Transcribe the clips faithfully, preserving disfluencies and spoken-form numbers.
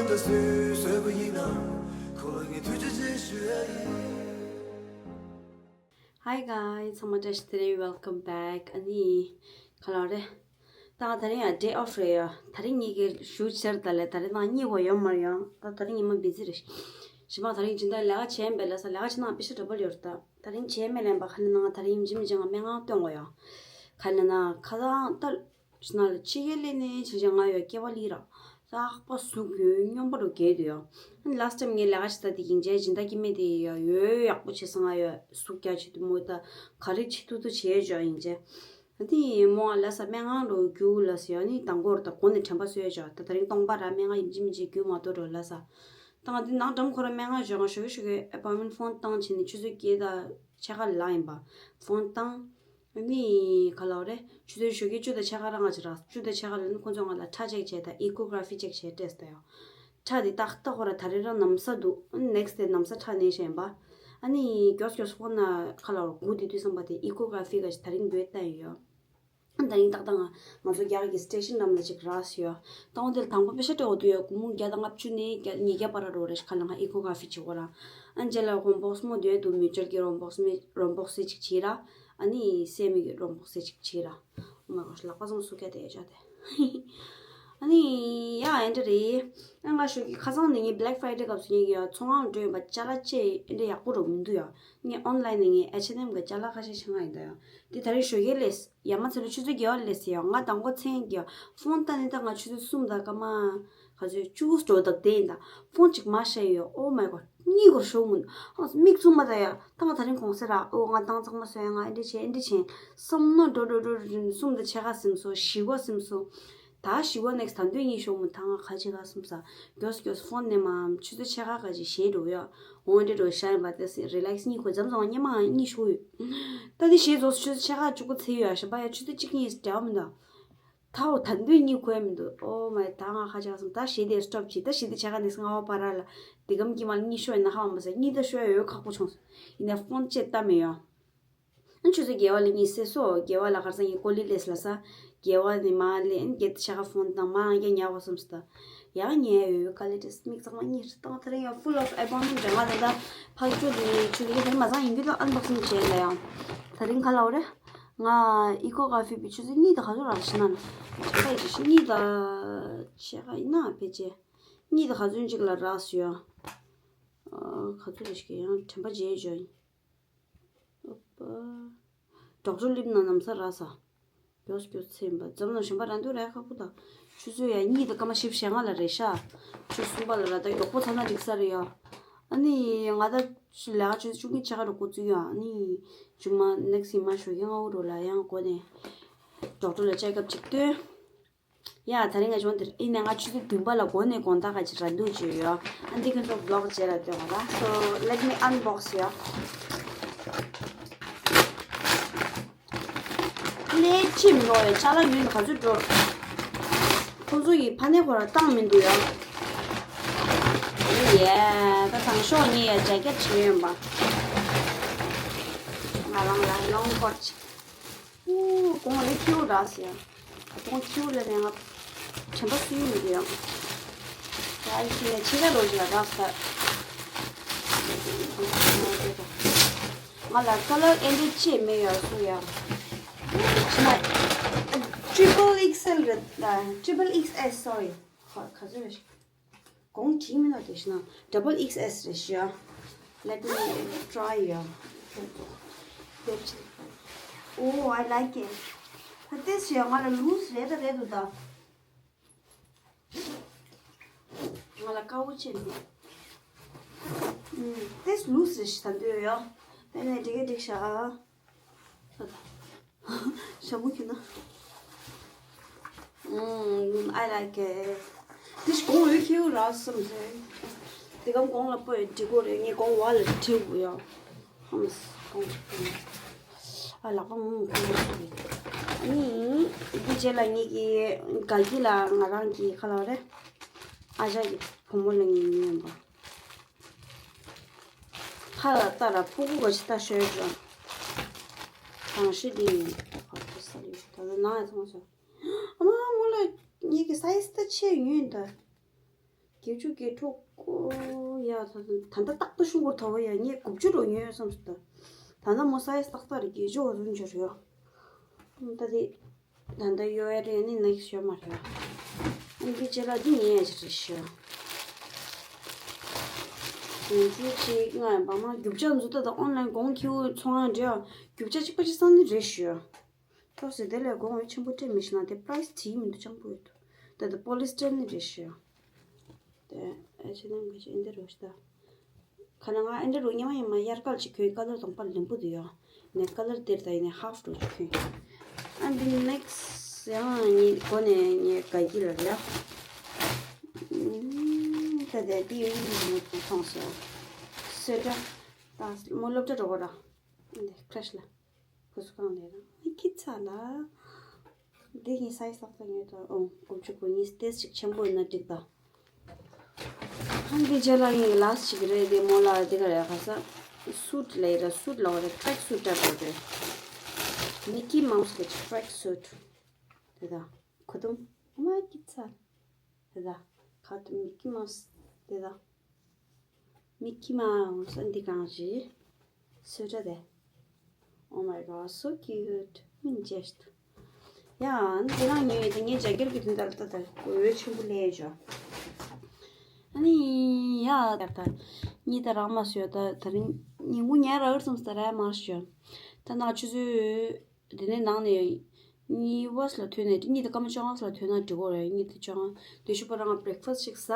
ད་སུས་བཟོས་པ་ཡིན་ན། ཁོ་ལ་ངས་ཐུགས་རྗེ་ཆེ་ཞུ་ཡ་ཡིན། Hi guys, ཚང་མ་བཀྲ་ཤིས་བདེ་ལེགས། Welcome back. ཨ་ནི་ག་ལ་རེད། ད་ང་དེ་རིང་ཡང་day off རེད་ཡ། དེ་རིང་ངེད་ཀྱི་ཞུ་ཕྱིར་ད་ལས་དེ་རིང་ང་གཉིད་ཁོག་ཡོད་མ་རེད་ཡ། ད་དེ་རིང་ཉི་མ་བི་ཛི་རེད། ཞི་མ་དེ་རིང་སྦྱིན་བདག་ལས་ཀ་བྱས་པས་ལ་ས་ལས་ཀ་བྱེད་ན་པེ་ཤ་འདྲ་པོ་ཡོད་རེད། ད་དེ་རིང་བྱས་མེད་ལན་པ་ག་ལ་ན་ང་དེ་རིང་ཡིན་གཅིག་མིན་གཅིག་ང་སྨན་ཁང་སྟོན་དགོས་ཡ། ག་ལ་ན་ཁ་སང་ད། ཕྱི་ནང་ལ་ཕྱི་རྒྱལ་སླེབས་ནས་ཕྱིན་ཆད་ང་ཡོད་སྐྱེ་བ་ལི་ར། ལྷག་པ་ཟུག་ཡོད་སྙོམས་པོ་རུ་བརྒལ་དུ་ཡོད། ཨ་ནི་last time ངས་ལས་ཀ་བྱེད་ས་དེ་ཡིན་ཆད་སྦྱིན་བདག་སྐྱེ་དམན་དེ་ཡོད་ཡོད་ཡག་པོ་བྱེད་ས་ང་ཡོད་ཟུག་རྒྱག་བྱེད་དུ་མོ་ད་ག་རེ་བྱེད་ཐུབ་ཐུབ་བྱེད་ཆོག་ཡིན་ཆད། ཨ་དེ་མོ་ང་ལ་ས་སྨན་ཁང་རུ་རྒྱུག་ལ་ས་ཡོད་ནི་དང་པོར་ད་གོ་ནས་དྲན་པ་གསོས་ཆོག་ད་དེ་རིང་སྟོང་པ་ར་སྨན་ཁང་ཡིན་གཅིག་མིན་གཅིག་རྒྱུག་མ་གཏོགས་རོ་ལ་ས། ད་ང་དེ་ནང་འགྲམ་ཁོ་ར་སྨན་ཁང་ཞོག་ང་ཞོགས་ཀས་ཞོགས་ཀས་appointment phone བཏང་བྱས་ནས་ཆུ་ཚོད་བརྒྱད་དང་ཕྱེད་ཀ་ལ་ཡིན་པ་phone བཏང་། ཨ་ནི་ག་ལབ་རེད། ཆུ་ཚོད་ཞོགས་ཀའི་བཅུ་དང་ཕྱེད་ཀ་རང་ང་ཅིག་རག་བཅུ་དང་ཕྱེད་ཀ་ལ་ནི་ཁོང་ཚོས་ང་ལ་ཁྲག་ཅེག་བྱས་དང་ecography ཅེག་བྱས་སྤྲད་སོང་ཡ། ཁྲག་དེ་ཏག་ཏག་ཁོ་ར་ད་རེས་རང་ན་བཟའ་འདུག་ཨ་ནི་next day ན་བཟའ་ཁྲག་ལེན་བཞིན་པ། ཨ་ནི་མགྱོགས་མགྱོགས་ཁོ་ན་ག་ལབ་རེད་སྒུག་བསྡད་དུས་ཙམ་པ་དེ་ecography ག་ཅིག་ད་རིང་འབོད་བཏང་ཡོད། ཨ་ནི་ད་རིང་ཏག་ཏག་ང་ང་ཚོ་རྒྱ་གར་གྱི་station འགྲམ་ལ་ཅིག་རག་སོང་ཡ། ད་འོ་དེ་ལ་དང་པོ་པེ་ཤ་སྤྲད་དགོས་འདུག་ཡ། སྒོར་མོ་བརྒྱ་དང་ལྔ་བཅུ་ནས་བརྒྱ་ཉིས་བརྒྱ་བར་རོ་རེ་ཞིག་ག་ལ་ང་ecography བྱེད་དགོས་ར། ཨ་ནི་རྗེས་ལ་རོང་བོགས་མོ་དེ་འདུག་མི་སྤྱོད་ཀྱི་རོང་བོགས་མི་རོང་བོགས་སེ་ཅིག་བྱེད་ར། ཨ་ནི་སེ་མི་གི་རོང་བོགས་སེ་ཅིག་བྱེད་ར། ཨོ་མའི་གོཌ། ལག་པ་ཚང་མ་སུ་སྐྱ་དེ་ཡ་ཅག་དེ། ཨ་ནི་ཡ་ཨེ་འདྲ་རེད། ཨ་ང་ཞོགས་ཀྱི་ཁ་སང་ནས་ངས་Black Friday སྐབས་སུ་ངས་ཀྱི་ཚོང་ཁང་འགྲོ་ཡིན་པ་ཅ་ལག་ཅེ་ཨེ་འདྲ་ཡག་པོ་རོ་མི་འདུག་ཡ། ངས་online ནས་ངས་H&M གི་ཅ་ལག་ཁ་ཤས་ཤིག་མངགས་ཡིན་ད་ཡ། དེ་ད་རེས་ཞོགས་ཀས་སླེབས། ཡ་མ་ཚ་ལོ་ཆུ་ཚོད་བརྒྱད་པ་སླེབས་ཟེར་ཡ། ང་དང་པོ་མཚན་གྱི་phone བཏང་ནས་ད་ང་ཆུ་ཚོད་གསུམ་དང་སྐར་མ་ག་ཚོད་བཅུ་དགུ་འགྲོ་སྟབས་བསྡད་ཡིན་ད། phone གཅིག་མ་བཤད་ཡོད། ཨོ་མའི་གོཌ། གཉིད་ཁུག་ཤོར་མོད། ཨ་མིག་བཙུམ་པ་ད་ཡ། ད་ང་ད་རིང་གོང་ས་ར་ཨོ་ང་དང་ཚང་མ་སོ་ཡ་ང་ཨེ་འདྲ་བྱས་ཨེ་འདྲ་བྱས་བསམ་ནོ་འགྲོ་འགྲོ་འགྲོ་གསུམ་དང་ཕྱེད་ཀ་ཟིན་སོང་བཞི་པ་ཟིན་སོང་། ད་བཞི་པ་next ད་འདོད་གཉིད་ཤོར་མོད། ད་ང་ག་བྱེད་ག་བསམ་ས། མགྱོགས་མགྱོགས་phone ནས་མ་ཆུ་ཚོད་ཕྱེད་ཀ་ག་ཅིག་ཞེད་འགྲོ་ཡ། འོ་འདྲ་འགྲོ་ཤ་ཡིན་པ་དེ་སི་relax གཉིད་ཁུག་མཚམས་མཚམས་སྙེ་མ་གཉིད་ཤོར་ཡོད། ད་དེ་ཞེད་རྫོགས་ཆུ་ཚོད་ཕྱེད་ཀ་གཅིག་པོ་ཚེ་ཡོད་ཡ་ཞེས་པ་ཡ་ཆུ་ཚོད་གཅིག་གཉིས་འབྲེལ་བ་མི་འདུག་ད་འོ་ད་འདོད་གཉིད་ཁུག་ཡ་མི་འདུག་ཨོ་མའི་ད་ང་ཁ་ཆག་སོང་། ད་ཞེ་དེ་stop བྱེད། ད་ཞེ་དེ་ཆ་ག་ནས་སྔ་བ་བར་ལ་དེ་གམ་གྱི་མ་ལ་གཉིད་ཤོར་ཡ་ན་ཧ་མ་ཟེར། གཉིད་ད་ཤོར་ཡ་ཡོད་ཁག་པོ་བྱུང་སོང་། ཡིན་ནའི་phone ཅེས་ལྟ་མེད་ཡོང་། ཨ་ཆུ་ཚོད་བརྒྱད་པ་ལ་གཉིད་སད་སོང་། བརྒྱད་པ་ལ་ཁར་སང་ངས་ཀོ་ལི་ལས་ལ་ས། བརྒྱད་པ་ནས་མ་ལས་ཨ་བརྒྱད་ཆ་ག་phone བཏང་མ་རང་རྒྱ་ཉལ་བ་བསམ་སོང་། ད་ཡང་ཉལ་ཡོད་ཀ་ལི་ཏེས་མིག་ཚང་མ་གཉིད་ཏང་། དེ་རིང་ཡང་full of appointment རེད། ང་ད་ལྟ་ཕར་ཚུར་ནས་ཆུ་ཚོད་དེ་མ་ཚང་ཡིན་རྒྱུ་ད་unboxing བྱས་ལ་ཡང་། ད་རིང་ག་ལ་འོ་རེད། ང་ecography བི་ཆུ་ཚོད་གཉིས་དང་ག་ཚོད་རག་ཕྱི་ན་ལ། དྲན་པ་ཡིན་ཅི་ཤི་གཉིས་དང་ཕྱེད་ཀ་ཡིན་ན་ཕལ་ཆེར། གཉིས་དང་ག་ཚོད་ཅིག་ལ་རག་སོང་ཡ། ཨ་ག་ཚོད་རེད་ཤི་ཡང་དྲན་པ་བརྗེད་འཇོག་ཡིན། ཨོ་པ། ཌོག་ཊར་ལིབ་ནང་ན་བཟའ་རག་ས། མགྱོགས་མགྱོགས་ཚེ་ཡིན་པ་འཛམ་ལ་གཞན་པ་ར་འདུག་ར་ཁག་པོ་དང་། ཆུ་ཚོད་ཡ་གཉིས་དང་སྐར་མ་བཞི་བཅུ་ཞེ་ལྔ་ལ་རེད་ཤག་ཆུ་གསུམ་པ་ལ་ར་ད་མགྱོགས་པོ་ཚ་ན་འགྲིག་ས་རེད་ཡ། ཨ་ནི་ང་ད་ལས་ཀ་ཆུ་ཚོད་བཅུ་གཉིས་ཕྱེད་ཀ་རུ་འགོ་བཙུགས་ཡ། ཨ་ནི་ཇུ་མ་next ཡིན་མ་ཞོགས་ཀས་སྔ་པོ་རུ་ལ་ཡང་འགོ་ནས་ཌོག་ཊར་ལ་check up ཅིག་སྟོན། ཡ་ད་རིང་ང་ཆུང་དེར་ཨི་ནས་ང་ཆུ་ཚོད་བདུན་པ་ལ་འགོ་ནས་དགོང་དག་ག་ཅིག་ར་འདུག་བརྗོད་ཡོད། ཨ་འདི་ཁྱོད་ཚོ་vlog བྱས་ལ་སྟོན་བ་ལ། So let me unbox ཡ། ལས་ཅི་མི་རོགས་ཡ། ཅ་ལག་ཡོད་ནི་ག་ཚོད་འགྲོ། ཁོ་ཚོ་ཡི་ཕ་ནས་ཁོ་ར་བཏང་མི་འདུག་ཡ། ཡེ་ད་དང་ཤོག་ངས་ཡ་ཇེ་ཀེཊ་བྱས་ཡོད་པ། ང་རང་ལ་long coat ཅིག་ཨུ། གོང་ལ་ཁྱེའུ་རག་ཟེར། ད་དུང་ཁྱེའུ་ལ་ནས་ང་དྲན་པ་སུ་ཡིན་མི་འདུག་ཡང་། ད་ཨི་ཁྱི་ནས་ཕྱི་ཁ་ལོ་ཅིག་ལ་རག་ཟེར། ང་ལ་ཀ་ལར་ཨེ་འདྲ་ཅེས་མེད་ཡ་སུ་ཡ། ཕྱི་ན་triple X L རེད་ད། Triple X S, sorry. ག་ག་ཚོད་རེད། གོང་བྲིས་མིན་ན་དེ་ཤི་ན་double X S རེད་ཤི་ཡ། Let me try ཡ། Oh, I like it. ད་ལྟས་ཤི་ཡ་ང་ལ་loose རེད་ད་རེད་འདུག་ད། ང་ལ་དཀར་པོ་ཅན་འདུག་ཨུམ། ཏེས་loose རེད་ཤི་ད་འདོད་ཡ། དེ་ནས་འགྲིག་གི་འགྲིག་ཤག་ཞྭ་མོ་ཁྱེར་ན། ཨུམ། I like it. དེ་ཞིག་གོང་འོད་ཁྱེར་རག་བསམ་ཟེར། དེ་གམ་གོང་ལ་སྤོས་འགྲིག་གོ་རེད། ངས་གོང་བ་ལ་བྲིས་དགོས་ཡ། ཧམ། གོང་ཨ་ལག་པ་ངུ་གོང་ཨ་ནི་དེ་རྗེས་ལ་ངེད་ཀྱི་དགའ་སྐྱིད་ལ་ང་རང་གི་ཁ་ལག་རེད། ཨ་ཅག་གི་བུ་མོ་ལ་ངེད་གཉིས་ཡོང་པ། ཁ་ལ་ལྟ་ར་ཕྲུ་གུ་ག་ཅི་ལྟ་ཤོད་ཀྱང་། གང་ཤེས་དེ་ཡིན། ད་ག་ཚོད་ས་རེད། ད་ལྟ་ནང་ཡ་ཚང་སོང་། ཨ་མ་མོ་ལ་ངེད་ཀྱི་size ད་ཆེ་ཡོད་ད། བརྒྱད་ཅུ་གི་ཐོག་ཡ། ད་ད་ལྟ་ཏག་ཏག་ཤོང་གོ་ཐོག་ཡ། ངས་དགུ་བཅུ་རུ་ཉོས་བསམ་སོང་། ད་ད་ལྟ་མོ་སའི་ཛི་ཏག་ཏག་རེད། བརྒྱད་ཅུ་བ་རུ་འབྱོར་ཡོད། ད་དེ་ད་ལྟ་ཡོད་རེད། ནི་ནེག་སི་ཡོད་མ་རེད། ཨ་འདི་རྗེས་ལ་འདི་ཉན་ཡ་ཅིག་རེད་ཤག་ང་ཚོའི་ཅིག་ང་བ་མ་རྒྱུ་ཆ་འཛུགས་ད་ད་ཨོན་ལན་གོང་ཁེའུ་ཚོང་ང་འདྲ་རྒྱུ་ཆ་གཅིག་པ་གཅིག་སང་ནི་རེད་ཤག་ཐོག་སེ་དེ་ལས་གོང་བའི་ཆེན་པོ་སྤྲད་མི་ཤེས་ན་དེ་པ་རའི་སི་དེའི་མི་འདུག་སྤྱང་པོ་ཡོད་འདུག་ད་ད་པོ་ལི་སི་ཊར་ནི་རེད་ཤག་དེ་ཨེ་ཆེ་ནང་གི་ཅི་ཨིན་དེ་རོ་ཤི་ད། ཁ་ན་ང་ཨེ་འདྲ་རུ་ཉི་མ་ཉི་མ་དབྱར་ཁ་ལ་ཅིག་གྱོན། ཀ་ལར་དང་པར་ལེན་པོ་དུ་ཡོད། ནས་ཀ་ལར་དེར་ད་ཡིན་ནས་ཧཱ་ཕ་རུ་ཅིག་གྱོན། ཨ་འདི་ནེག་སི་ཡང་ངའི་སྒོ་ནས་ངའི་དགའ་སྐྱིད་ལ་རེད། ད་དེ་དེ་ཡོད་ནི་མོ་མཐོང་སོང་། སོས་ཀྲ། ད་མོ་སློབ་གྲྭ་འགྲོ་གོ་ར། འདི་ཁྲེ་ཤི་ལ། ཕུ་སུ་གང་ལས་རང་ཁྱི་ཚ་ལ། འདི་ཡིན་སའི་སོགས་ལ་ངེས་དང་ཨོ་དགུ་བཅུ་གོ་གཉིས་ཏེས་ཅིག་ཆེན་པོ་ཡིན་ན་འགྲིག་ད། ཧང་གི་རྗེས་ལ་ངའི་ལ་སི་ཅིག་རེད་དེ་མོ་ལ་དེ་ག་རེ་ཁ་ས། སུ་ཊི་ལས་ར་སུ་ཊི་ལ་བ་རེད། ཊྲེག་སུ་ཊི་འདྲ་པོ་རེད། མི་ཀི་མའུ་སི་གི་ཊྲེག་སུ་ཊི། དེ་དང་ཁོ་ཏུམ་མ་ཀི་ཚ། དེ་དང་ཁ་ཏུམ་མི་ཀི་མའུ་སི་དེ་དང་། མི་ཀི་མའུ་སི་འདི་གང་ཞིག་སོས་ཀྲ་དེ། Oh my god, so cute. མིན་ཇེ་སྟུ། ཡ། འདི་རང་ཉོས་ཡོད་དེ་ངས་རྒྱ་གར་གྱི་དོན་དག་ལ་ལྟ་ད་འོས་ཆེན་པོ་ལས་བྱོ། ཨ་ནི་ཡ་ད་ད་གཉིས་ད་རང་མ་སོས་ད་ད་རིང་ཉིན་གུང་ཉལ་རག་གི་སོང་ད་ར་མ་ཤོ། ད་ནག་ཆུ་ཚོད་དེ་ནས་ནང་ནས་གཉིས་བ་སླ་ཐོན་ནས་གཉིས་ད་སྐར་མ་བཅོ་ལྔ་སླ་ཐོན་ན་འགྲིག་གོ་རེད། གཉིས་ད་བཅོ་ལྔ་དེ་ཤུ་པ་རང་བྷི་རེག་ཕ་སི་ཅིག་ཟ།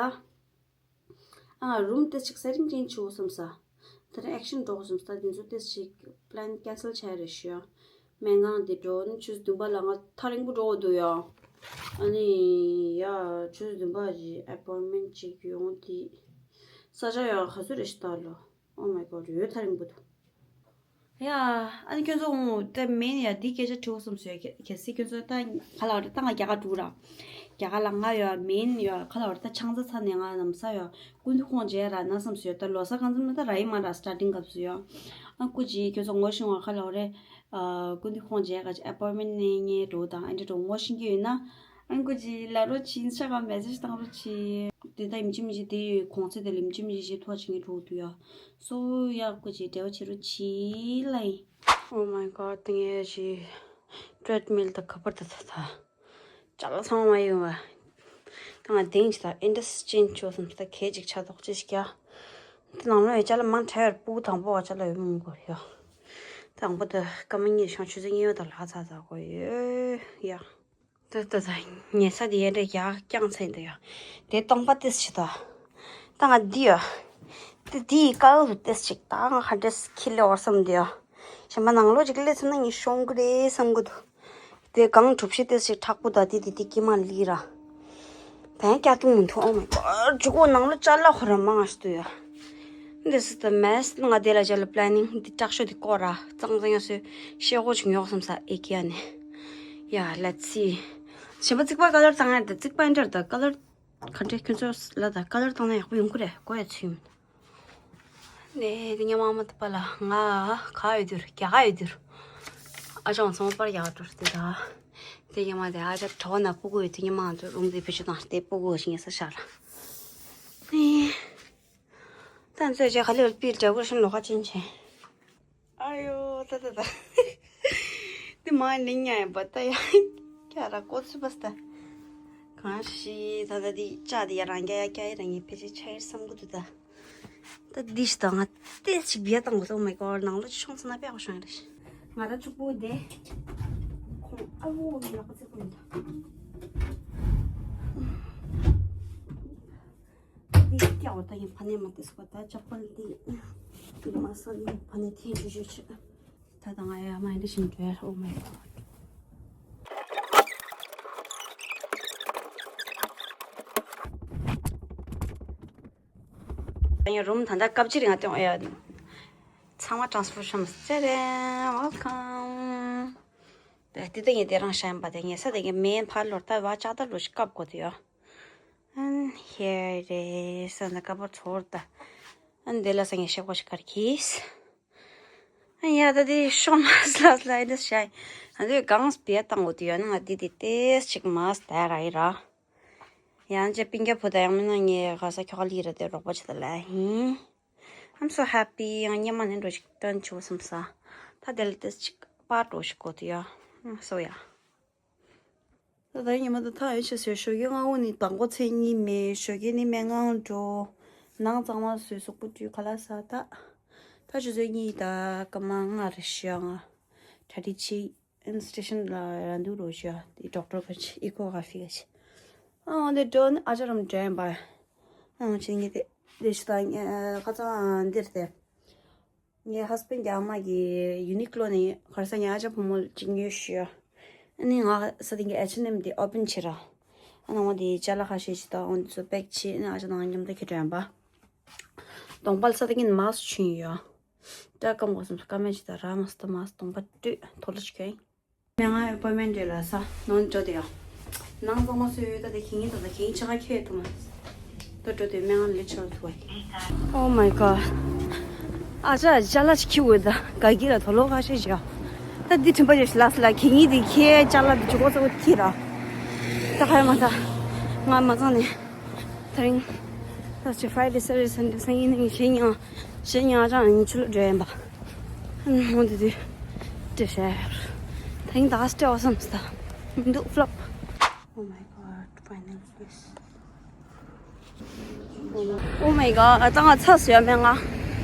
ཨ་རུམ་ཏེ་ཅིག་སེ་ཊིང་ཅེན་ཇི་བྱེད་དགོས་བསམ་ས། ད་རེས་ཨེག་ཤན་འགྲོ་དགོས་བསམ་ས། དེ་ཚོ་ཏེ་ཅིག་པི་ལན་ཁེན་སལ་བྱས་རེད་ཤི་ཡ། སྨན་ཁང་དེ་འགྲོ་ནི་ཆུ་ཚོད་བདུན་པ་ལ་ང་ཐག་རིང་པོ་འགྲོ་དགོས་འདུག་ཡ། ཨ་ནི་ཡ་ཆུ་ཚོད་བདུན་པ་ཞིག་ཨེ་པོན་མེན་ཊི་ཅིག་ཡོང་དེ། ས་ཆ་ཡ་ག་ཚོད་རེད་ཤི་ད་ལོ། Oh my god, ཡོད་ཐག་རིང་པོ་འདུག་ཡ། ཨ་ནི་ཁྱོད་ཚོ་འོང་ད་མེན་ཡ་འདི་སྐད་ཆ་དྲི་བ་བསམ་སོང་ཡ། གལ་སྲིད་ཁྱོད་ཚོ་ད་ག་ལ་བ་རེད། ད་ང་རྒྱ་གར་འགྲོ་ར། རྒྱ་གར་ལ་ང་ཡོད་མེན་ཡོད་ག་ལ་བ་རེད། ད་ཆང་ས་ཚ་ནས་ང་ལམ་ས་ཡོད་སྐུ་མདུན་ཁོང་མཇལ་ར་ན་བསམ་སོང་ཡ། ད་ལོ་ས་གང་འཚམ་ན་ད་ར་ཡི་མ་ར་སི་ཊར་ཊིང་སྐབས་སུ་ཡོད། ཨ་སྐུ་མཁྱེན་ཁྱོད་ཚོ་ངོ་ཤེས་པ་ག་ལ་བ་རེད། ཨ་སྐུ་མདུན་ཁོང་མཇལ་ག་ཅིག་ཨེ་པོན་མེན་ཊི་ནས་ངས་འགྲོ་དང་ཨ་འདྲ་འགྲོ་ངོ་ཤེས་ཀྱི་ཡོད་ན། ཨ་སྐུ་མཁྱེན་ལབ་རོགས་གྱིས། ཨིན་སི་ཊ་གྷ་རམ་མེ་སེ་ཇི་བཏང་རོགས་གྱིས། དེ་ད་ཡིན་གཅིག་མིན་གཅིག་དེ་གོང་ཚད་དེ་ལ་ཡིན་གཅིག་མིན་གཅིག་ཞིག་ཐོག་ཅིག་ངས་འགྲོ་འདུག་ཡ། སོ་ཡ་སྐུ་མཁྱེན་འབྲེལ་བ་བྱེད་རོགས་གྱིས་ལ་ཡིན། Oh my god, དེ་ངས་ཞིག་ཊྲེཌ་མིལ་དང་ག་པར་དུ་ད་ད་ཅ་ལག་ཚང་མ་ཡོང་བ། ད་ང་དེང་ཅི་ད་ཨིན་ཌ་སི་ཅེན་ཇི་བྱེད་དགོས་བསམ་ད་གས་ཅིག་ཆ་དོག་ཅི་ཞིག་ཡ། དེ་ནང་ལོ་ཡ་ཅ་ལག་མང་དྲགས་ཡོད། སྤུ་གུ་དང་པོ་བ་ཅ་ལག་ཡོད་མང་པོ་ཡ། དང་པོ་དེ་སྐར་མ་གཉིས་བྱུང་ཆུ་ཚོད་གཉིས་པ་དང་ལྷག་ཚར་ཚར་གོ་ཡོད་ཡ། ད་ད་ད་ཉལ་ས་དེ་ཡ་འདྲ་ཡག་རྐྱང་ཚད་འདི་ཡ། དེ་སྟོང་པ་ཏིས་ཆི་ད། ད་ང་འདི་ཡ། དེ་དེའི་ཀ་ལ་ཏིས་ཅིག་ད་ང་ཧ་འདྲེས་ཁྱི་ལེ་བར་བསམ་འདི་ཡ། གཞན་པ་ནང་ལོགས་ཅིག་སླེབས་ཚར་ན་ངས་ཤོང་གི་རེད་བསམ་གི་འདུག་དེ་གང་གྲུ་བཞི་ཏིས་ཅིག་མཁྲེགས་པོ་ད་དེ་དེ་དེ་ཀྱི་མ་ལི་ར། བན་སྐྱ་ཐུང་མི་འདུག Oh my god, ཇུ་གོ་ནང་ལོགས་ཅ་ལག་ཧོ་ར་མང་ང་ཞིག་འདུག་ཡ། འདི་སི་ད་མེས་ང་དེ་ལ་ཅ་ལག་པི་ལེ་ནིང་འདི་དྲག་ཤོས་འདི་སྐོར་ར་གཙང་གཙང་ཡ་སོས་ཤེས་གོ་ཅིག་ཉོག་བསམ་ས་ཨེ་ཀི་ཡ་ནས། ཡ་ལ་ཚི། གཞན་པ་རྩིག་པ་ཀ་ལར་བཏང་ཡ་ད་རྩིག་པ་འདྲ་ད་ཀ་ལར་ག་འདྲ་ཁྱོད་ཚོ་ལ་ད་ཀ་ལར་བཏང་ན་ཡག་པོ་ཡོང་གི་རེད་གོ་ཡ་ཚུལ་མི་འདུག་ནས་དེ་ཉི་མ་མ་ཐུབ་པ་ལ་ང་ག་ཡོད་དུར་རྒྱ་ག་ཡོད་དུར། ཨ་ཅང་ཚོང་པར་རྒྱ་ག་འགྲོ་དེ་ད། དེ་ཉི་མ་དེ་ཨ་ཅག་གྲོགས་ན་སྤུ་གུ་ཡོད་དེ་ཉི་མ་ང་ཚོ་རུམ་དེ་བེད་སྤྱོད་བཏང་དེ་སྤུ་གུ་ཞིག་ངེ་ས་ཤར་ལ། ནས། ད་ཚོད་ཅེ་ག་ལེར་པིར་འདྲ་བོ་ཤིན་ལོ་ཁ་ཅན་ཆེ། ཨ་ཡོ་ད་ད་ད། དེ་མ་ནིང་ཉ་ཡ་བ་ད་ཡ། ཁྱ་ར་ཀོ་ཚུ་བ་སྟ། གང་ཤི་ད་ད་དེ་ཅག་དེ་ཡ་རང་རྒྱ་ཡ་རྒྱ་ཡ་རང་ངའི་ཕལ་ཆེར་ཆ་ཡེར་བསམ་གི་འདུག་ད། ད་འདི་ཞིག་ད་ང་ཏེ་ཞིག་བྱས་བཏང་དགོས་སོ། Oh my god, ནང་ལོགས་ཤོང་ཚ་ན་དཔེ་ཡག་པོ་ཤོང་ཡ་རེད། ང་ར་ཕྱུག་པོ་དེ། ཁོང་ཨ་བོ་ཡག་པོ་ཚེ་ཁོང་ད། འདི་སྐྱ་བོ་ད་ཡིན་ཕ་ནས་མ་ཏེ་སོ་ད་ཅག་པ་འདི། འདི་མ་ས་ཡིན་ཕ་ནས་ཐེན་ཆུ་ཆུ་ཆུ། ད་ད་ང་ཡ་མ་འདི་བཞིན་འགྲོ་ཡ། Oh my god. ཡང་རུམ་ད་ལྟ་སྐབས་ཅི་རིང་ང་སྟོན་ཡ། ཚང་མ་ཊ་རན་སི་ཕོར་ཤམ་ཙེ་རེ། Welcome. དེ་དེ་ངས་དེ་རང་ཤ་ཡིན་པ་དེ་ངས་ས་དེ་ངས་མེན་ཕར་ལོར་ད་བ་ལྕགས་ཐབ་ལོ་ཞིག་བཀབ་དགོས་དེ་ཡོ། ཨན་ཧེ་རེ་ས་འདི་ཀ་པོ་ཚོར་ད། ཨན་དེ་ལ་ས་ངས་ཤེག་པོ་ཞིག་གར་གྱིས། ཨན་ཡ་ད་དེ་ཤོ་མ་སི་ལ་སི་ལ་ཨི་འདི་ཤ་ཡིན། ཨན་དེ་གང་སྤེ་བཏང་དགོས་དེ་ཡོ་ན་ང་དེ་དེ་ཏེས་ཅིག་མ་སྟ་ར་ཡི་ར། ཡང་ཅི་སྤུན་ཀྱག་བུ་དང་ཡང་མིན་ན་ངའི་ག་ས་ཁྱོ་ག་ལི་ར་དེ་རོགས་པ་བྱེད་ད་ལ་ཧིན། I'm so happy. ཡང་སྙེ་མ་ནས་འགྲོ་ཞིག་ཏན་ཆུ་བསམ་ས། ད་དེ་ལ་ཏེ་ཅིག་པར་འགྲོ་ཞིག་གོ་དུ་ཡ། སོ་ཡ། ད་ད་ཉི་མ་ད་ཐག་ཡོད་ཆེ་ཟེར་ཞོགས་ཀས་སྔ་བོ་ནི་དང་པོ་ཚེ་གཉིས་མེད་ཞོགས་ཀས་ནི་སྨན་ཁང་འགྲོ། ནང་གཙང་མ་བཟོས་གཟུགས་པོ་བཀྲུས་ཁ་ལག་ཟ་ད། ད་ཆུ་ཚོད་གཉིས་ད་སྐར་མ་ལྔ་རེ་ཞོག་ང་། གྲ་སྒྲིག་བྱེད། ཨིན་སི་ཊེ་ཤན་ལ་ར་འདུག་རོ་ཞོག་དེ་ཌོག་ཊར་ག་ཅི་ཨི་ཀོ་ག་ཧྥི་ག་ཅི། ཨ་འོ་དེ་འགྲོ་ནི་ཨ་ཅག་རམ་འདྲེན་པ། ཨ་ཅི་ངེ་དེ་དེ་ཤི་ད་ཁ་ཚང་འདིར་དེ། ངའི་ཧས་བྷེན་གྱི་ཨ་མ་གིས་ཡུ་ནི་ཀློ་ནས་གར་ས་ངའི་ཨ་ཅག་བུ་མོ་གཅིག་ཉོས་ཤོག་ཨ་ནི་ང་ས་སྟེང་གི་ཨེཆ་ཨེན་ཨེམ་དེ་ཨོ་པན་བྱེད་ར། ཨ་ནི་འོ་དེ་ཅ་ལག་ཁ་ཤས་ཤིག་དང་འོ་དེ་ཚོ་པེག་བྱེད་ཨ་ནི་ཨ་ཅག་དང་མཉམ་དུ་ཁྱེར་འགྲོ་ཡིན་པ། གདོང་པ་ལ་ས་སྟེང་གི་མཱ་སི་ཁྱོན་ཡོད། སྐྲ་སྐམ་དགོས་སམ་སྐམ་མེད་ཅིག་དང་ར་མ་སི་ཏོ་མཱ་སི་གདོང་པ་བཀྲུས་ཐོ་ལོ་ཅིག་གྱོན། མེ་ང་ཨེ་པོ་ཡིན་མེན་ཊི་རེད་ལ་ས་ནོན་འགྲོ་དེ་ཡ། ནང་ཚང་མ་སུ་ཡོད་ད་དེ་ཁྱེད་ཉིད་ད་ད་ཁྱེད་ཉིད་ཆ་ག་ཁྱེད་ཐུབ་མ། ད་འགྲོ་དེ་མེ་ང་ལས་ཆོར་ཐུབ་བ། Oh my god. ཨ་ཅག་ཅ་ལག་ཅིག་ཁྱེར་འོས་ད་ག་གི་ལ་དོ་ལོ་ཁ་ཤས་ཤིག་ཡ། ད་འདི་དྲིན་པ་ཡོད་ཤི་ལ་སི་ལ་ཁྱེད་ཉིད་དེ་ཁྱེད་ཅ་ལག་དེ་ཅུ་གོ་ཚ་བོ་ཁྱེད་ར། ད་ཁ་ཡ་མ་ད་ང་མ་ཚང་ནས། ད་རིང་། ད་ཅི་ཕ་རའི་ཌེ་སེ་ཊར་ཌེ་སན་ཌེ་སང་ཉིན་ནི་གཞན་ཡང་གཞན་ཡང་ཅང་ཡིན་ཆུ་ལ་འགྲོ་ཡིན་པ། ཧོང་དུ་དུ་དེ་ཤར། ད་ཡིན་ད་སྟེ་བ་བསམ་སྟ་མི་འདུག་ཕློབ། Oh my god, finally this. Oh my god, ད་ང་ཚ་སུ་ཡ་མེད་ང་།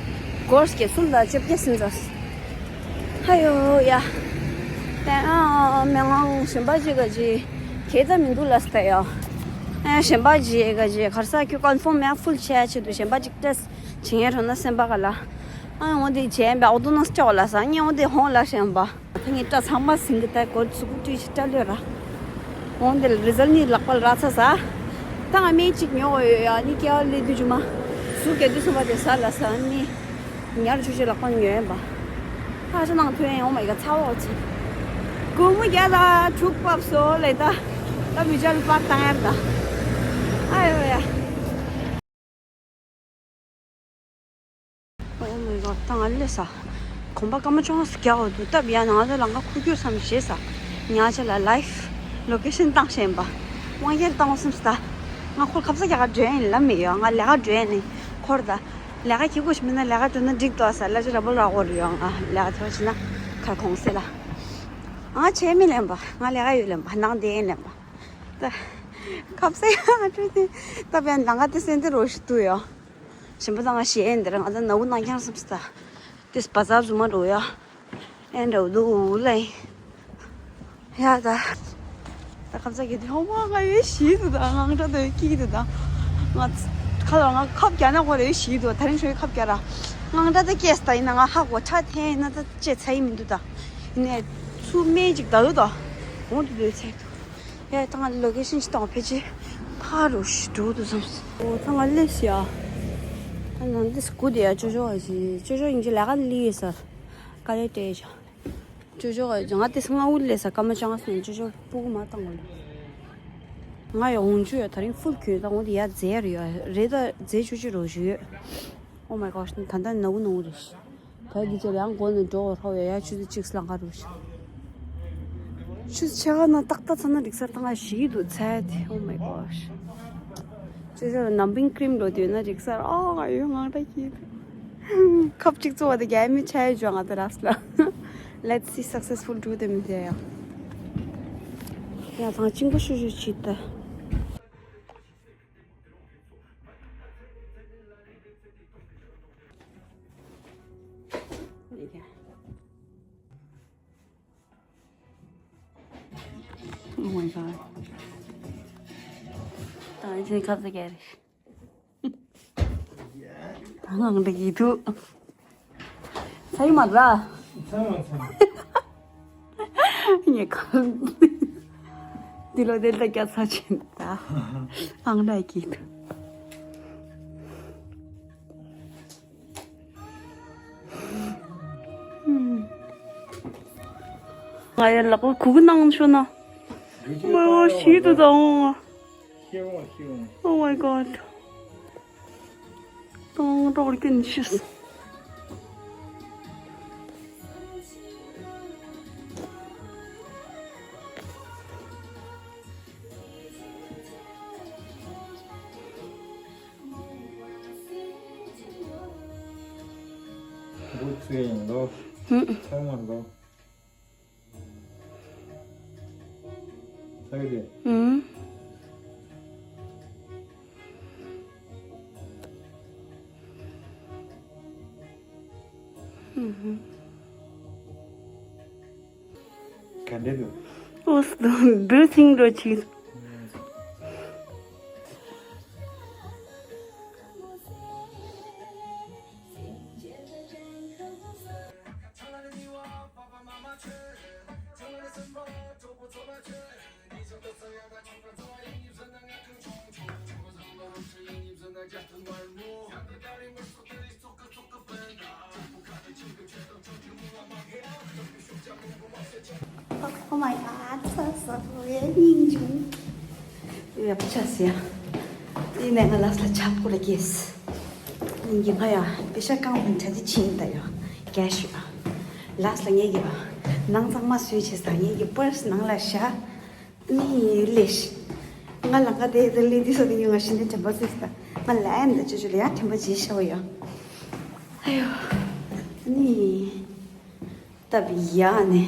སྒོར་སྐྱེ་གསུམ་དང་བཅོ་བརྒྱད་ཟིན་ཚར། ཧ་ཡོ་ཡ། དེ་ཨ་མེ་ང་གཞན་པ་ཅིག་ག་ཅི་གེ་ད་མི་འདུག་ལ་སྟེ་ཡ། ཨ་གཞན་པ་ཅིག་ག་ཅི་གར་ས་ཁྱོད་ཀོན་ཕོམ་ཡ་ཕུལ་བྱས་ཆེད་དུ་གཞན་པ་ཅིག་ཏེས་བྱེད་ངེས་རོ་ན་སེམས་པ་ག་ལ། ཨ་འོ་དེ་བྱས་པའི་ཨོ་དོ་ན་སྐྱོ་ལ་ས་ངས་འོ་དེ་ཧོང་ལ་ཞེན་པ། ད་ངས་སྐྲ་ཚང་མ་ཟིན་གི་ད་གོ་ཚུགས་བཀྲུས་ཤི་སྐྲ་ལོས་ར། འོང་དེ་ལ་རི་ཛལ་ནི་ལག་པ་ལ་ར་ཚ་ས། ད་ང་སྨན་གཅིག་ཉོ་འོ་ཡོད་ཡ་ནི་སྐྱེ་བ་ལས་དུས་ཇུ་མ། ཟུག་གེ་དུས་སོང་བ་དེ་ས་ལ་ས་ནི། ཉར་ཆུ་ཆུ་ལག་པ་ཉོ་ཡན་པ། ཧ་ཅང་ནང་ཐོན་ཡང་འོ་མ་ཡ་ཚ་བ་འོ་ཚེ། སྒོར་མོ་བརྒྱ་དང་དྲུག་བབས་སོ་ལས་ད། ད་མི་ཅར་པ་བཏང་ཡར་ད། ཨ་ཡོ་ཡ། Oh my god, ད་ང་ལས་ས། གོམ་པ་སྐར་མ་བཅོ་ལྔ་རྒྱག་འོ་དུ་སྟབས་ཡ་ན་ང་ཚོ་ལང་ཀ་ཁུག་རྒྱུ་བསམ་ཞེས་ས། ཉ་ཆ་ལ་ལའིབ་ལོ་ཀེ་ཤན་བཏང་ཤེས་པ། དབང་རྒྱལ་བཏང་འོ་སེམས་ས། ང་ཁོར་ཁབ་ས་རྒྱག་ག་འགྲོ་ཡིན་ལབ་མེད་ཡོད་ང་ལས་ཀ་འགྲོ་ཡིན་ནི་ཁོར་ད། ལས་ཀ་ཁྱི་ཁུ་ཞིག་མིན་ན་ལས་ཀ་འགྲོ་ན་འགྲིག་ཏོ་ས་ལ་ཅི་ར་བོ་ར་འོ་རུ་ཡོད་ང་ལས་ཀ་ཐོ་ཆི་ན་ཁ་གོང་སེ་ལ། ང་ཆེ་མི་ལེན་པ་ང་ལས་ཀ་ཡོད་ལེན་པ་ནང་དེ་ཡིན་ལེན་པ། ད། ཁབ་ས་ཡ་འགྲོ་དེ་ད་བན་ལང་ཀ་དེ་སེན་དེ་རོ་ཞིག་ཏུ་ཡོད། ཞིམ་པོ་དང་ཞེས་འདིར་ང་ཚོ་ནའུ་ནང་ཁྱང་སམ་སྟ། ཏིས་བ་ཛར་ཟུ་མ་འགྲོ་ཡ། ཨེ་འགྲོ་འདུག་ལེ། ཡ་ད། ད་ཁམས་ཚ་གི་དེ་ཧོ་མ་ང་ཡོད་ཞིག་འདུག་ད་ངང་ཁྲ་དེ་ཀི་འདུག་ད། ང་ཁ་ལ་ང་ཁབ་རྒྱ་ན་ཁོ་རེ་ཞིག་འདུག་ད་རིང་ཤོས་ཁབ་རྒྱ་ར། ངང་ཁྲ་དེ་སྐྱེས་ད་ཡིན་ན་ང་ཧ་གོ་ཁྲ་འཐེན་ཡིན་ན་ད་ཅེ་ཚ་ཡི་མི་འདུག་ད། ཡིན་ནས་ཚུ་སྨན་ཅིག་ད་ཡོད་ད། འོང་དུ་དེ་ཚད་དུ། ཡ་ད་ང་ལོ་ཀེ་ཤན་ཅིག་དང་ཕལ་ཆེར་ཕ་རུ་ཞིག་འགྲོ་འདུག་བསམ། འོ་ད་ང་ལས་ཤི་ཡ། ད་ནང་འདི་སྐུ་དེ་ཡ་ཅོ་ཅོ་ག་ཞིག་ཅོ་ཅོ་ཡིན་གྱི་ལས་ཀ་ལི་ཡོད་ས། ཀ་ལས་སྤྲད་ཤག་ཅོ་ཅོ་ག་ང་དེ་སྔ་འུར་ལས་ས་ཀ་མ་ཅང་སོང་ཅོ་ཅོ་སྤུ་གུ་མ་བཏང་གོ་ལ། ང་ཡ་འོང་ཆུ་ཡ་ད་རིང་ཕུལ་གྱོན་ད་འོང་དེ་ཡ་རྫས་རེད་ཡ་རེད་ད་རྫས་ཆུ་ཆུ་རུ་ཞུ་ཡོད། Oh my gosh, ད་ལྟ་ནའུ་ནའུ་རེད། ད་འདི་ཅེ་ཡང་མགོ་ནས་འགྲོ་བར་ཧོ་ཡ་ཡ་ཆུ་ཚོད་གཅིག་ལང་ཀ་རུ་ཤི། ཆུ་ཚོད་ཕྱེད་ཀ་ན་ཏག་ཏག་ཚ་ན་རིག་གསར་ད་ང་ཞིག་འདུག་ཚད་དེ། Oh my gosh. ཆུ་ཚོད་ནམ་བིང་ཀྲིམ་འགྲོ་དུས་ན་རིག་གསར་ཨ་ང་ཡོད་ངང་ད་ཀྱི་འདུག་ཁབ་གཅིག་བཙོ་བ་དེ་རྒྱ་མི་ཆ་ཡི་ཇོ་ང་ད་རབས་ལ། Let's see successful do them there. ཡ་ཚང་གཅིག་པོ་ཤུ་ཤུ་ཆི་ད། Oh my god. ད་ཨ་ཅེ་ཁབ་ཏུ་རྒྱལ་རེད། ད་ངང་འདྲ་གི་འདུག་ཚ་ཡི་མ་ར། ཚ་མ་ཚ། ངས་ཁབ་འདི་ལོ་དེ་ལྟ་རྒྱ་ཚ་ཆེན་ད། ཨང་འདྲ་གི་འདུག་ང་ཡར་ལག་པ་གུ་གུ་ནང་ཤོ་ན། མ་ཤི་དུ་དང་། Oh my god. ཏོང་ཏོག་ཀུན་ཤིས། ཡིན་ལོ། ཧུམ། ཚང་མ་ལོ། ཚ་གི་རེད། ཧུམ། ཧུམ་ཧུམ། ག་འདྲ་འདུག་ཨོ་སི་དང་འདྲུ་སིང་འགྲོ་ཆིག Oh my god, so so, སྙིང་རྗེ། ཡ་པ་ཆ་སི་ཡ། དེ་ནས་ང་ལགས་ལ་ཆབ་ཁུ་ལ་སྐྱེས། སྙིང་རྗེ། ང་ཡ་པེ་ཤ་རྐང་བུ་གྲ་དེ་ཕྱིན་ད་ཡ། རྒྱལ་ཞུ། ལགས་ལ་ངེད་ཀྱི་ནང་གཙང་མ་བཟོས་བྱས་ས། ངེད་ཀྱི་པར་སི་ནང་ལ་བཞག་ནི་ལེ་ཤི། ང་ལ་ང་དེ་དེ་ལེ་དེ་སོ་དེ་ཡོང་ང་ཤི་འདི་དྲན་པ་སོས་ད། ང་ལ་ཨེམ་ད་ཅོ་ཅོ་ལ་ཡ་དྲན་པ་བརྗེད་ཤ་བ་ཡོ། ཨ་ཡོ། ནི། སྟབས་ཡག་ནས།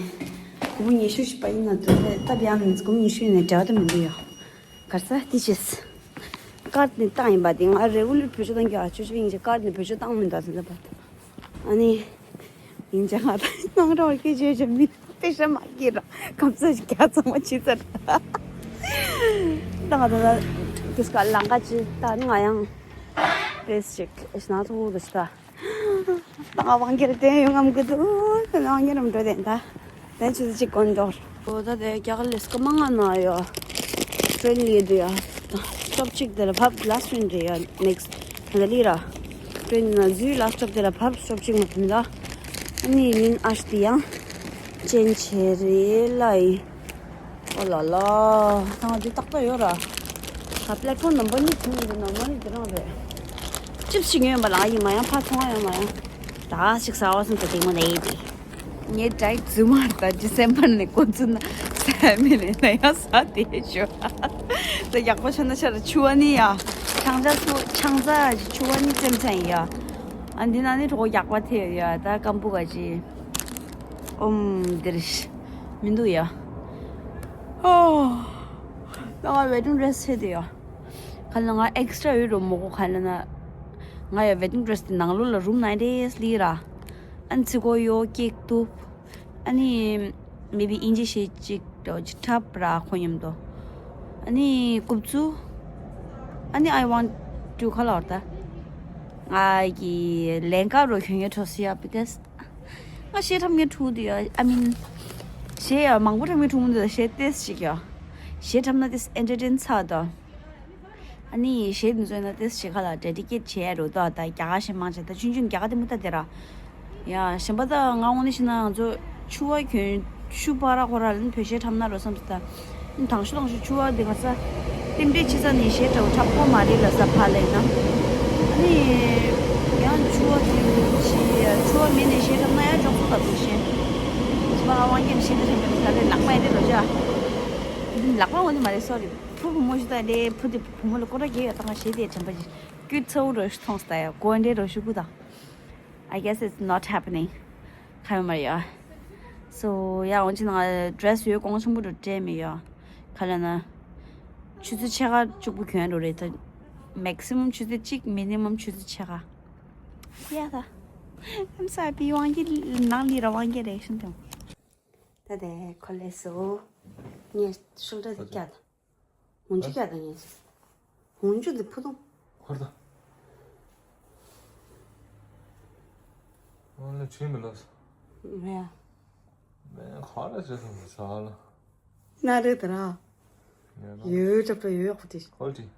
སྒོར་མོ་ཉི་ཤུ་ཞིག་པ་ཡིན་ན་དོ་ལེ་སྟབས་ཡག་ནས་སྒོར་མོ་ཉི་ཤུ་ཡིན་ནས་འབྲེལ་བ་དུ་མི་འདུག་ཡོ། གར་ས་དེ་ཆེས། ཀར་ནས་བཏང་ཡིན་པ་དེ་ང་རེ་གུ་ལར་བེད་སྤྱོད་གཏང་རྒྱུ་ཨ་ཅོ་ཅོ་ཡིན་གྱི་ཀར་ནས་བེད་སྤྱོད་བཏང་མི་འདུག་ཟེར་ལབ་པ། ཨ་ནི། ཡིན་ཅང་ང་དང་ནང་རོགས་སྐད་ཆ་བྱེད་མི་པེ་ཤ་མ་སྐྱེས་ར་ཁམས་ས་ཞིག་རྒྱ་ཚང་མ་ཕྱི་ཚར། ད་ང་དང་དེ་སྐ་ལང་ཀ་ཅི་ད་ནི་ང་ཡང་པེས་ཅིག་ཨེ་ཤི་ན་ཚོགས་འདུ་ཞིག་ད། ད་ང་དབང་སྒྱུར་དེ་ཡོང་ངམ་གི་འདུག་ད་ང་དབང་སྒྱུར་རམ་འགྲོ་དེ་ད། དེ་ཆུ་ཚོད་གཅིག་གོན་འགྲོ། ཨོ་ད་དེ་རྒྱ་གར་ལས་ཀ་མང་ང་ན་ཡོད། ཊེན་ལི་དུ་ཡ། སྟོབས་གཅིག་དེ་ལ་བབ་ལ་སི་ཊེན་དེ་ཡ་ནེག་སི་ཊི་ལ་ལི་ར། ཊེན་ན་ཛུའི་ལ་སི་ཊོབ་དེ་ལ་བབ་སྟོབས་གཅིག་མ་ཐུན་ད། ཨ་ནི་མིན་ཨ་ཤི་དེ་ཡང་ཅན་ཆེ་རེ་ལ་ཡི། ཨོ་ལ་ལ། ད་ང་དེ་ཏག་ཏག་ཡོད་ར། ད་པླེ་ཊི་ཕོམ་ནམ་བར་གཉིས་ཐུན་དེ་ནོར་མ་ལི་དེ་རང་རེད། ཅིབ་སི་ཞིག་ཉོས་ཡོད་པ་ལ་ཡིན་མ་ཡང་ཕ་ཚོང་ཡོད་མ་ཡང་། ད་ཞིག་ཟ་བ་སོང་ད་དེ་མོ་ལ་ཡི་དེ། ངའི་ཌའེ་ཊི་རྫུན་མ་ད་ཌི་སེམ་བར་ནས་འགོ་བཙུགས་ན་ཟ་མི་ལས་ན་ཡང་ཟ་དེ་ཞོ། ད་ཡག་པོ་ཆ་ན་ཆ་ར་ཆུ་བ་ནི་ཡ། ཆང་ཚ་ཆུ་ཆང་ཚ་ཆུ་བ་ནི་ཙེམ་ཚན་ཡ། ཨ་འདི་ན་ནི་གྲོགས་ཡག་པ་ཐེ་ཡ། ད་སྐམ་པོ་ག་ཅི། ཨོམ་དེ་རེད། མི་འདུག་ཡ། ཨོ། ད་ང་ཝེ་ཌིང་ཌེ་རེ་སི་ཆེ་དེ་ཡ། ག་ལ་ང་ཨེག་སི་ཊྲ་ཡོད་རོ་མོ་གོ་ག་ལ་ན། ང་ཡ་ཝེ་ཌིང་ཌེ་རེ་སི་དེ་ནང་ལོགས་ལ་རུམ་ནང་ཌེ་སི་ལི་ར། ཨན་ཚི་གོ་ཡོ་ཀེག་ཏུ། ཨ་ནི། མེ་བི་ཨིན་ཇི་ཤེས་ཅིག་ཏོ་ཅི་ཁྲབ་ར་ཁོ་མཉམ་དུ། ཨ་ནི་རྐུབ་ཚུ། ཨ་ནི་I want to color ད། ང་གི་ལན་ཀ་རོ་ཁྱོད་ངའི་གྲོ་སི་ཡ་because ང་ཤེས་ཁྲབ་ངའི་ཕྲུ་གུ་དུ་ཡ་I mean ཤེས་ཡ་མང་པོ་ཁྲབ་ངའི་ཕྲུ་གུ་དུ་ཤེས་ཏེས་ཅིག་ཡ། ཤེས་ཁྲབ་ན་ཏེས་ཨེན་ཊར་ཊེན་ཚ་དོ། ཨ་ནི་གཞས་འདི་ཚོ་ན་ཏེས་ཞིག་ཁ་ལ་ཌེ་ཌི་ཀེཊ་བྱས་རུ་ཏོ་ད་རྒྱ་གར་ཞེ་མང་ཆེ་ད་ཆུང་ཆུང་རྒྱ་གར་དེ་མོ་ད་དེ་ར། ཡ་གཞན་པ་ད་ང་འོང་ནི་ཤི་ན་ང་ཚོ་ཆུ་བ་གྱོན་ཤུ་པ་ར་ཁོ་ར་ལ་ནི་བོད་གཞས་འཁྲབ་ན་རོ་བསམ་སོང་ད། ཨ་ནི་དང་ཤུ་དང་ཤུ་ཆུ་བ་དེ་ག་ས་རྟེན་འབྲེལ་ཆེ་ས་ནི་གཞས་འཁྲབ་འཁྲབ་ཁོ་མ་རེད་ལ་ས་ཕ་ལས་ན། ཨ་ནི་ཡང་ཆུ་བ་དེ་ཆི་ཆུ་བ་མེད་ནས་གཞས་འཁྲབ་ན་ཡང་འཇོག་ཐུབ་པ་ཚོ་ཤེས། ཆི་བ་ཨ་དབང་རྒྱལ་གཞས་འདི་འཁྲབ་ཀྱི་ས་ལས་ལག་པ་ཡ་དེ་རོ་ཅ། ལག་པ་འོ་ནི་མ་རེད་སོ་རི། ཕུ་བུ་མོ་ཞིག་དང་ལས་ཕུ་དེ་བུ་མོ་ལ་སྐོར་ར་རྒྱག་ཡོད་ད་ང་ཞེ་དེ་དྲན་པ་ཞིག་སྐྱུད་ཚ་བོ་རོ་ཞིག་མཐོང་སྟ་ཡ་གོ་འདྲེ་རོ་ཞིག་གུ་དང་། I guess it's not happening. ཁ་མ་ཡ། So yeah འོན་ཅི་ནང་ཌེ་རེ་སི་ཡོད་གོང་ཆུང་པོ་རུ་སྤྲད་མི་ཡ། ཁ་ལ་ན། ཆུ་ཚོད་ཕྱེད་ཀ་གཅིག་པུ་གྱོན་རོ་རེད་ད། Maximum ཆུ་ཚོད་གཅིག་minimum ཆུ་ཚོད་ཕྱེད་ཀ་ཡ་ད། I'm sorry དབང་གི་ནང་ལི་ར་དབང་གི་རེ་ཤན་དང་། ད་དེ་ཁོ་ལས་སོ། ངས་ཤུལ་ད་དེ་སྐྱ་ད། ཧུང་ཅུ་ཀྱ་དང་ངས། ཧུང་ཅུ་དེ་ཕུ་ཐུང་། ཁོར་ད། ཨོ་ལེ་ཁྲིམ་མི་ལོས། མེ་ཡ། མེ་ཁ་ལ་ཅི་སོང་ས་ལ། ན་རེ་ད་ར། ཡོད་ཅབ་ཏོ་ཡོད་ཁུ་ཏི། ཁོལ་ཏི།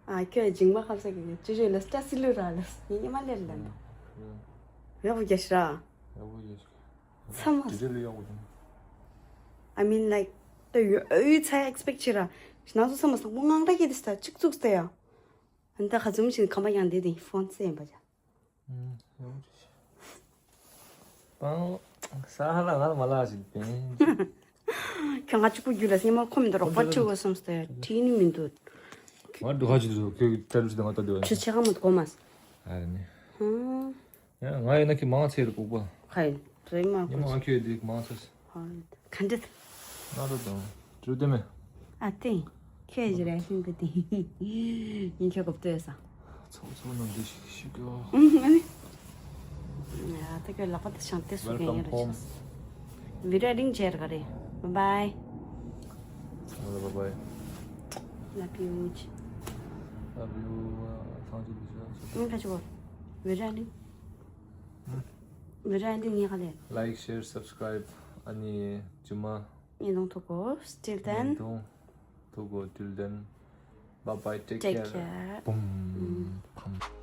ཨ་ཁྱོད་འཇིང་མ་ཁབ་ས་གི་ཅི་ཅི་ལ་སྟ་སི་ལུ་ར་ལ་ཉི་ཉི་མ་ལེར་ལ་འདོ། ཡོད་ཁུ་རྒྱ་ཤི་ར། ཡོད་ཁུ་རྒྱ་ཤི། ཚ་མ། དེ་ལས་ཡག་པོ་བྱུང་། I mean like ད་ཡོད་ཨོའི་ཚ་expect བྱེད་ར། ང་ཚོ་ཚ་མ་སང་པོ་ངང་ར་སྐྱེ་དེ་སྟ་གཅིག་བཙུགས་སྟ་ཡ། ཨ་ནི་ད་ག་ཚོད་མ་ཞིག་ཁམས་པ་ཡང་དེ་དེ་ཕོན་སེ་ཡིན་པ་ཅ། ཨུམ་ཡག་པོ་བྱུང་། པང་། ས་ཧ་ལ་ང་ལ་མ་ལ་ཞིག་པེན། ཁྱོད་ང་གཅིག་པུ་རྒྱུད་ལ་སེམས་མ་ཁོམ་འདུག་རོགས་པ་ཁྲི་བ་སོང་སྟ་ཡ་དྲིས་ནི་མི་འདུག་ང་འགྲོ་ཁ་ཅིག་འགྲོ་ཁྱོད་ཀྱི་ཏར་ཅིག་དང་ང་ཏར་དེ་བ་ཁྱོད་ཆེ་ཁ་མ་གོ་མ། ཨ་རེ་ནི། ཧུམ། ཡང་ང་ཡིན་ན་ཁྱི་མང་ཚེ་རུ་ལྐུགས་པ། ཁ་ཡིན། རེད་མ་ཉི་མ་ཁོ་ཨ་ཁྱོད་འདི་མང་ས། ཧོལ། ག་འདྲ། ན་རོ་དང་། གྲུ་དེ་མེ། ཨ་ཏིང་། ཁྱོད་ཀྱི་རེ་ཧིང་གི་ཏིང་། ཡིན་ཁྱོད་གོ་བཏོད་ས། ཚོགས་ཚོགས་ནང་འདི་ཞིག་ཞིག་གོ། ཨ་ནི། ཡ་ད་ཁྱོད་ལག་པ་དེ་ཤང་ཏེ་སུ་གན་ཡིན་རེ་ཤོག། བི་ར་རིང་ཇེར་ག་རེ། Bye bye. Bye bye. Love you. Love you. ཐང་ཅིག་འདི་ཤོག། ཁ་ཅིག་གོ། བི་ར་རིང་། བི་ར་རིང་ངས་ག་ལེ། Like, share, subscribe. ཨ་ནི་ཇུ་མ། ཉིན་ཐུང་ཐུག་གོ། Till then. ཉིན་ཐུང་ཐུག་གོ། Till then. Bye bye. Take care. Take care. Boom.